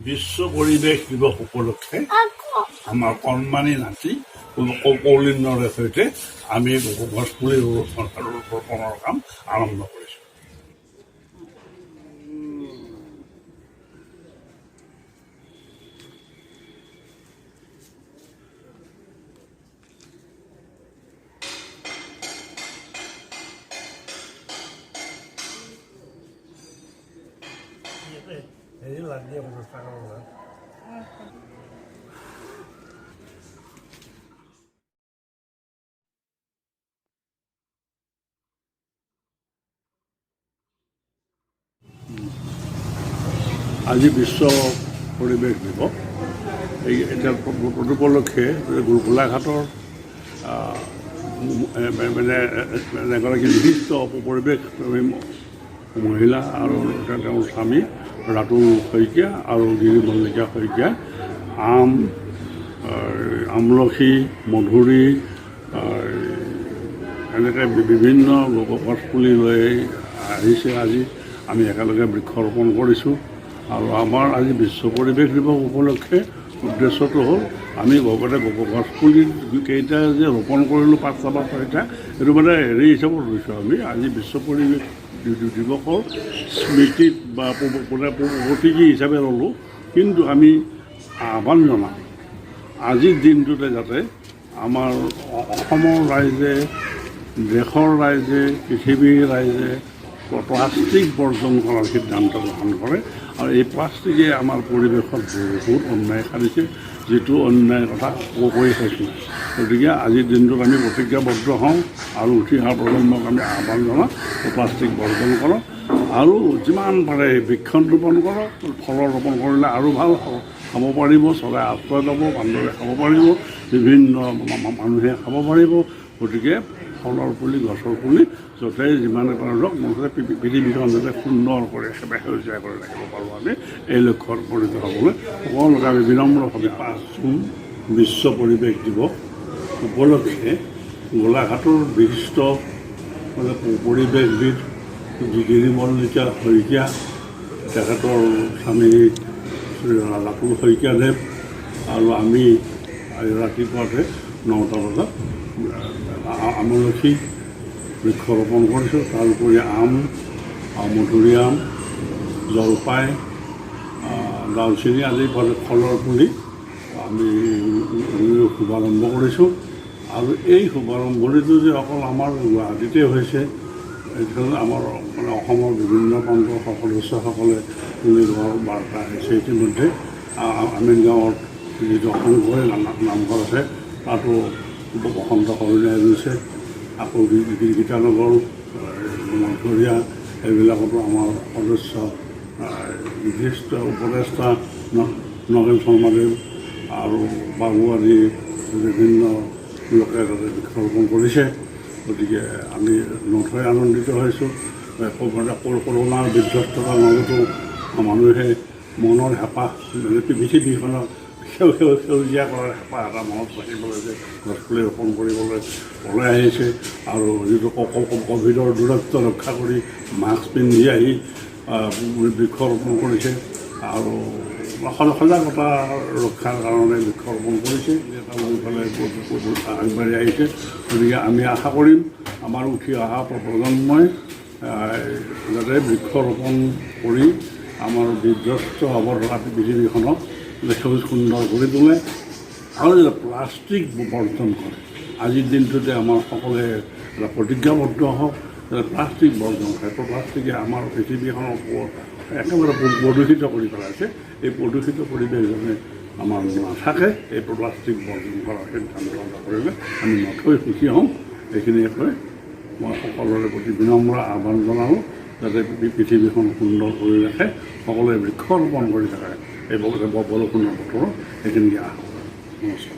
বিশ্ব পৰিৱেশ দিৱস উপলক্ষে আমাৰ কণমানি নাতি কৌলিন্যৰে সৈতে আমি গছপুলি ৰোপণৰ কাম আৰম্ভ কৰিছোঁ। হেৰি লাগি 50 টকা। আজি বিশ্ব পৰিৱেশ দিৱস। এই এতিয়া তদুপলক্ষে গোলাঘাটৰ মানে এগৰাকী বিশিষ্ট পৰিৱেশ মহিলা আৰু তেওঁৰ স্বামী ৰাতুল শইকীয়া আৰু গিৰি মল্লিকা শইকীয়া আম, আমলখি, মধুৰি, এনেকৈ বিভিন্ন গছপুলি লৈ আহিছে। আজি আমি একেলগে বৃক্ষৰোপণ কৰিছোঁ আৰু আমাৰ আজি বিশ্ব পৰিৱেশ দিৱস উপলক্ষে উদ্দেশ্যটো হ'ল আমি লগতে গছপুলি কেইটা যে ৰোপণ কৰিলোঁ, পাঁচটা বা ছয়টা, এইটো মানে হেৰি হিচাপত ৰুইছোঁ। আমি আজি বিশ্ব পৰিৱেশ দিৱসৰ স্মৃতিত বা মানে প্ৰতীকী হিচাপে ল'লোঁ। কিন্তু আমি আহ্বান জনাম, আজিৰ দিনটোতে যাতে আমাৰ অসমৰ ৰাইজে, দেশৰ ৰাইজে, পৃথিৱীৰ ৰাইজে প্লাষ্টিক বৰ্জন কৰাৰ সিদ্ধান্ত গ্ৰহণ কৰে। আৰু এই প্লাষ্টিকে আমাৰ পৰিৱেশত বহুত অন্যায় সাৰিছে, যিটো অন্যায় কথা কৈ শেষ নাই। গতিকে আজিৰ দিনটোত আমি প্ৰতিজ্ঞাবদ্ধ হওঁ আৰু উঠি অহা প্ৰজন্মক আমি আহ্বান জনাওঁ, প্লাষ্টিক বৰ্জন কৰক আৰু যিমান পাৰে বৃক্ষৰোপণ কৰক। ফলৰ ৰোপণ কৰিলে আৰু ভাল, খাব পাৰিব, চৰাই আশ্ৰয় ল'ব, বান্দৰে খাব পাৰিব, বিভিন্ন মানুহে খাব পাৰিব। গতিকে ফলৰ পুলি, গছৰ পুলি য'তে যিমানে পাৰে ৰোৱক। মুঠতে পৃথিৱীখন যাতে সুন্দৰ কৰি, সেউজীয়া কৰি ৰাখিব পাৰোঁ, আমি এই লক্ষ্যত উপনীত হ'বলৈ সকলোকে আমি বিনম্ৰভাৱে 5 জুন বিশ্ব পৰিৱেশ দিৱস উপলক্ষে গোলাঘাটৰ বিশিষ্ট মানে পৰিৱেশবিদ গিৰি মল্লিকা শইকীয়া, তেখেতৰ স্বামী শ্ৰী ৰাতুল শইকীয়াদেৱ আৰু আমি আজি ৰাতিপুৱাতে 9টা বজাত আমলখি বৃক্ষৰোপণ কৰিছোঁ। তাৰোপৰি আম, মধুৰিআম, জলফাই, ডালচেনি আদি ফলৰ পুলি আমি শুভাৰম্ভ কৰিছোঁ। আৰু এই শুভাৰম্ভণিটো যে অকল আমাৰ গুৱাহাটীতে হৈছে, এইখন আমাৰ মানে অসমৰ বিভিন্ন প্ৰান্তৰ সদস্যসকলে পুলি ৰোৱাৰ বাৰ্তা আহিছে। ইতিমধ্যে আমিনগাঁৱত যিটো শংকৰী নামঘৰ আছে, তাতো বসন্ত শৰণীয়াই ৰুইছে। আকৌ গীতানগৰ, মঠঘৰীয়া, এইবিলাকতো আমাৰ সদস্য, বিশিষ্ট উপদেষ্টা নগেন শৰ্মাদেৱ আৰু বাবু আদি বিভিন্ন লোকে তাতে বৃক্ষৰোপণ কৰিছে। গতিকে আমি নথৈ আনন্দিত হৈছোঁ। মানে কৰোণাৰ বিধ্বস্ততাৰ মাজতো মানুহে মনৰ হেঁপাহ, মানে পৃথিৱীখনক সেউজীয়া কৰাৰ হেঁপাহ এটা মনত ৰাখিবলৈ যে গছপুলি ৰোপণ কৰিবলৈ ওলাই আহিছে আৰু যিটো ক'ভিডৰ দূৰত্ব ৰক্ষা কৰি মাস্ক পিন্ধি আহি বৃক্ষৰোপণ কৰিছে আৰু সজাগতা ৰক্ষাৰ কাৰণে বৃক্ষৰোপণ কৰিছে, এটা লৈ পেলাই আগবাঢ়ি আহিছে। গতিকে আমি আশা কৰিম, আমাৰ উঠি অহা প্ৰজন্মই যাতে বৃক্ষৰোপণ কৰি আমাৰ বিধ্বস্ত হ'ব ধৰা পৃথিৱীখনক সেউজ সুন্দৰ কৰি তোলে আৰু যাতে প্লাষ্টিক বৰ্জন কৰে। আজিৰ দিনটোতে আমাৰ সকলোৱে এটা প্ৰতিজ্ঞাবদ্ধ হওক যাতে প্লাষ্টিক বৰ্জন কৰে। প্লাষ্টিকে আমাৰ পৃথিৱীখনক একেবাৰে প্ৰদূষিত কৰি পেলাইছে। এই প্ৰদূষিত পৰিৱেশ যাতে আমাৰ নাথাকে, এই প্লাষ্টিক বৰ্জন কৰাৰ সিদ্ধান্ত এটা কৰিলে আমি নথৈ সুখী হ'ম। এইখিনিয়ে কৈ মই সকলোৰে প্ৰতি বিনম্ৰ আহ্বান জনালোঁ, যাতে পৃথিৱীখন সুন্দৰ কৰি ৰাখে, সকলোৱে বৃক্ষৰোপণ কৰি থাকে এই বৰষুণৰ বতৰত। এইখিনিকে আশা কৰোঁ। নমস্কাৰ।